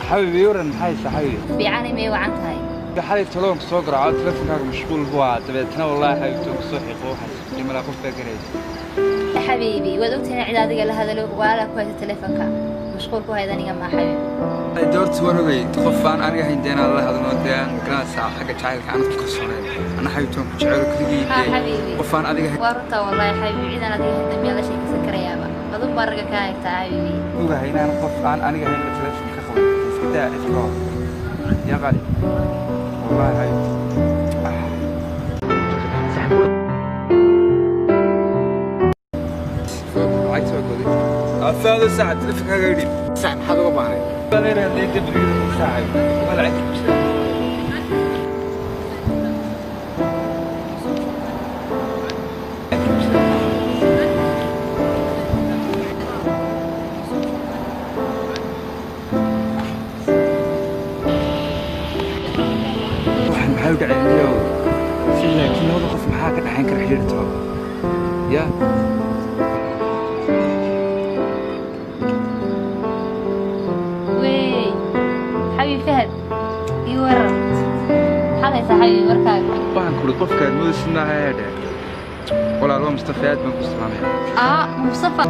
Xabiibi, waran, maxay saxabibi? Fiicanay, may wacan tahay? Xalay taloonka soo garaaco, teleefonkaaga mashquul buu ahaa. Dabeetna wallaahi xabiibti ku soo xiiqo, waxaas dhimala qof baa garaysa. Xabiibi, waad ogtahay in cid adiga la hadalo walaala ku haysa teleefonka mashquul ku hayda, aniga maa xabiibi. Doorta waan ogay, qof aan aniga hayn dee inaan la hadlo, dee aan garanaysaa xagga jacaylka aanad ku kalsoonayn. Ana xabiibti waan ku jecelo keligii. Ha. Dee xabiibi, qof aan adiga hayn. Waa runtaa wallaahi xabiibi, cidaan adiga hayda miyaa la sheekaysan karayaaba? Adug baa ragga kaa egtaa, xabiibi. Ogahay inaan qof aan aniga hayn la teleefon ka qaban. Iska daa cid kaloo yaa qali, wallaahi xabiibti. Lacagta waa goday afaado saaca, teleefonkaaga idhiib. Sax, maxaad uga baahnay? Saaxib, waa lacagta ku jira. Waxaan maxaa u dhacaynayo si, laakiin labada qof maxaa ka dhaxayn kara xidhiidh tolo ya? Wey xabiib Fahad, ii waran, maxaad haysaa xabiibi warkaaga? Waxaan kuri qofkaad moodaysid maaha. Ee dheh, walaal, waa Mustafa, aad baan ku salaamaya. Aa, Mustafa.